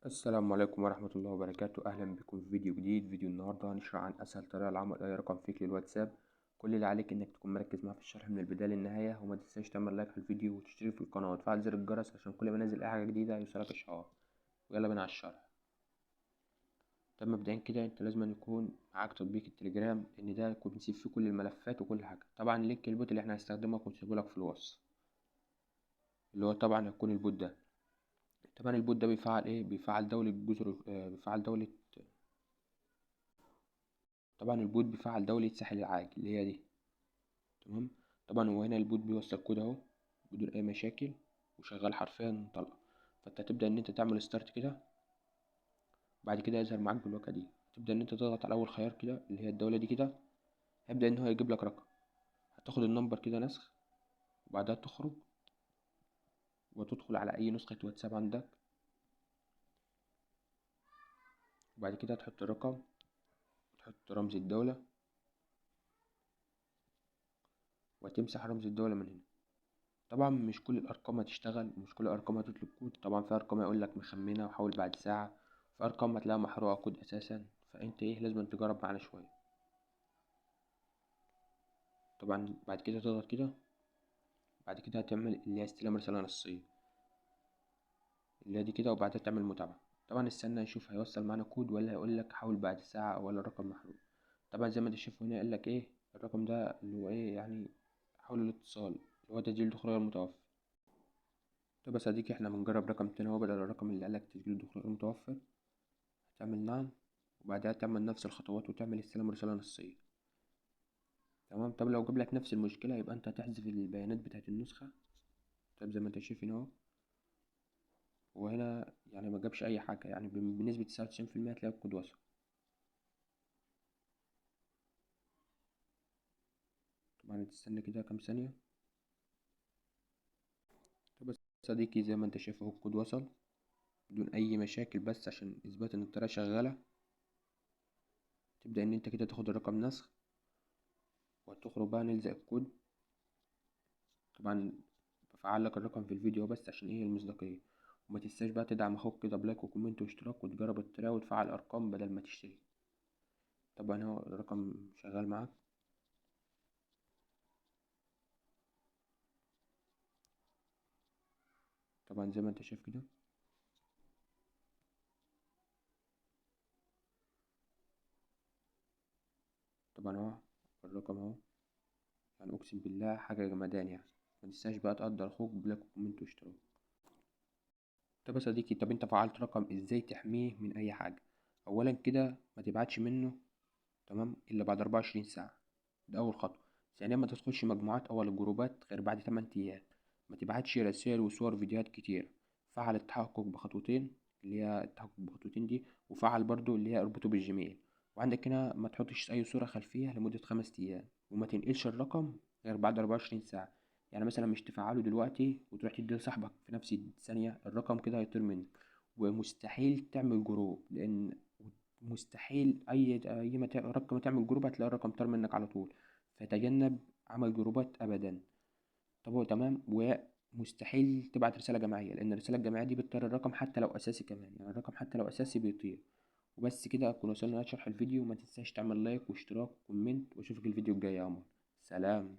السلام عليكم ورحمة الله وبركاته. أهلا بكم في فيديو جديد. فيديو النهاردة هنشرح عن أسهل طريقة لعمل أي رقم fake للواتساب. كل اللي عليك إنك تكون مركز معاه في الشرح من البداية للنهاية، وما تنساش تعمل like على الفيديو وتشترك في القناة وتفعل زر الجرس عشان كل ما انزل أي حاجة جديدة يوصلك إشعار. ويلا بينا على الشرح. طب مبدئيا كده انت لازم يكون معاك تطبيق التليجرام، لان ده يكون بنسيب فيه كل الملفات وكل حاجة. طبعا link ال bot اللي احنا هنستخدمه هكون سيبه لك في الوصف، اللي هو طبعا هيكون ال bot ده. طبعا ال bot ده بيفعل ايه؟ بيفعل دولة جزر، بيفعل دولة. طبعا ال bot بيفعل دولة ساحل العاج اللي هي دي، تمام. طبعا هو هنا ال bot بيوصل كود اهو بدون اي مشاكل وشغال حرفيا طلقة. فانت هتبدأ ان انت تعمل start كده، بعد كده يظهر معاك بالواجهة دي. تبدأ ان انت تضغط على اول خيار كده اللي هي الدولة دي كده، هيبدأ ان هو يجيب لك رقم. هتاخد ال number كده نسخ، وبعدها تخرج وتدخل على اي نسخة واتساب عندك، وبعد كده تحط الرقم وتحط رمز الدولة وتمسح رمز الدولة من هنا. طبعا مش كل الأرقام هتشتغل ومش كل الأرقام هتطلب كود. طبعا في أرقام هيقول لك مخمنة وحاول بعد ساعة، في أرقام هتلاقيها محروقة كود أساسا، فأنت لازم تجرب معانا شوية. طبعا بعد كده تضغط كده، بعد كده هتعمل اللي هي استلام رسالة نصية اللي هي دي كده، وبعدها تعمل متابعة. طبعا استنى نشوف هيوصل معانا كود ولا هيقول لك حاول بعد ساعة ولا الرقم محروق. طبعا زي ما انت شايف هنا قال لك ايه الرقم ده اللي هو ايه، يعني حاول الاتصال اللي هو تسجيل دخول غير متوفر. طب يا صديقي احنا بنجرب رقم تاني اهو بدل الرقم اللي قالك تسجيل دخول غير متوفر. هتعمل نعم، وبعدها تعمل نفس الخطوات وتعمل استلام رسالة نصية، تمام. طب لو جاب لك نفس المشكلة يبقى انت هتحذف البيانات بتاعت النسخة. طب زي ما انت شايف هنا اهو، وهنا ما جابش اي حاجة، بنسبة تسعة وتسعين في المية هتلاقي الكود وصل. طبعا تستنى كده كام ثانية. طب يا صديقي زي ما انت شايف اهو الكود وصل بدون اي مشاكل، بس عشان اثبات ان الطريقة شغالة تبدأ ان انت كده تاخد الرقم نسخ وتخرج بقى نلزق الكود. طبعا بفعل لك الرقم في الفيديو بس عشان المصداقية. وما تنساش بقى تدعم اخوك كده ب like و comment واشتراك، وتجرب الطريقة وتفعل ارقام بدل ما تشتري. طبعا هو الرقم شغال معاك. طبعا زي ما انت شايف كده. طبعا اهو الرقم اهو، اقسم بالله حاجة جمدان. ما تنساش بقى تقدر اخوك ب like و comment واشتراك. طب يا صديقي، طب انت فعلت رقم ازاي تحميه من اي حاجة؟ اولا كده ما تبعتش منه، تمام، الا بعد 24 ساعة، ده اول خطوة. ثانيا ما تدخلش مجموعات او الجروبات غير بعد 8 ايام. ما تبعتش رسائل وصور فيديوهات كتير. فعل التحقق بخطوتين اللي هي التحقق بخطوتين دي، وفعل برضو اللي هي اربطه بالجيميل. وعندك هنا ما تحطش اي صورة خلفية لمدة 5 ايام، وما تنقلش الرقم غير بعد 24 ساعة. مثلا مش تفعله دلوقتي وتروح تديه لصاحبك في نفس الثانية، الرقم كده هيطير منك. ومستحيل تعمل جروب، لان مستحيل اي ما رقم تعمل جروب هتلاقي الرقم طار منك على طول. فتجنب عمل جروبات ابدا. طب هو تمام. ومستحيل تبعت رسالة جماعية، لان الرسالة الجماعية دي بتطير الرقم حتى لو اساسي كمان، الرقم حتى لو اساسي بيطير. وبس كده اكون وصلنا لشرح الفيديو. ما تنساش تعمل like واشتراك و comment، واشوفك الفيديو الجاي يا عمر. سلام.